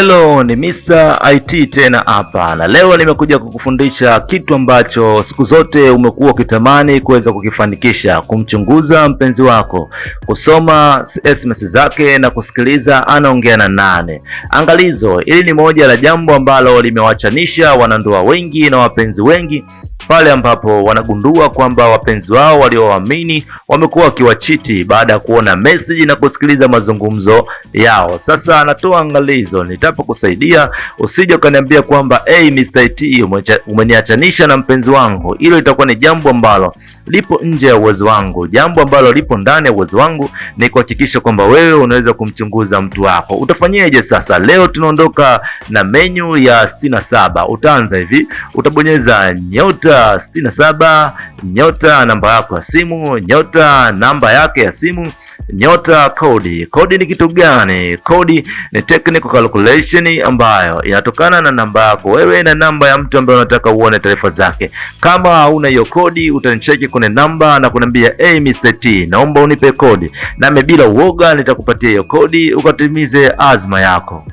Hello, ni Mr. IT tena hapa, na leo nimekuja kukufundisha kitu ambacho siku zote umekuwa ukitamani kuweza kukifanikisha: kumchunguza mpenzi wako, kusoma SMS zake na kusikiliza anaongea na nani. Angalizo, hili ni moja la jambo ambalo limewachanisha wanandoa wengi na wapenzi wengi pale ambapo wanagundua kwamba wapenzi wao waliowaamini wamekuwa wakiwachiti baada ya kuona message na kusikiliza mazungumzo yao. Sasa anatoa angalizo, nitapokusaidia usije ukaniambia kwamba hey, Mr. IT umeniachanisha na mpenzi wangu. Hilo itakuwa ni jambo ambalo lipo nje ya uwezo wangu. Jambo ambalo lipo ndani ya uwezo wangu ni kuhakikisha kwamba wewe unaweza kumchunguza mtu wako. Utafanyeje sasa? Leo tunaondoka na menu ya 67. Utaanza hivi, utabonyeza nyota 67 nyota namba yako ya simu nyota namba yake ya simu nyota kodi. Kodi ni kitu gani? Kodi ni technical calculation ambayo inatokana na namba yako wewe na namba ya mtu ambaye unataka uone taarifa zake. Kama hauna hiyo kodi, utanicheki kwenye namba na kuniambia hey, Mr. T, naomba unipe kodi, nami bila uoga nitakupatia hiyo kodi ukatimize azma yako.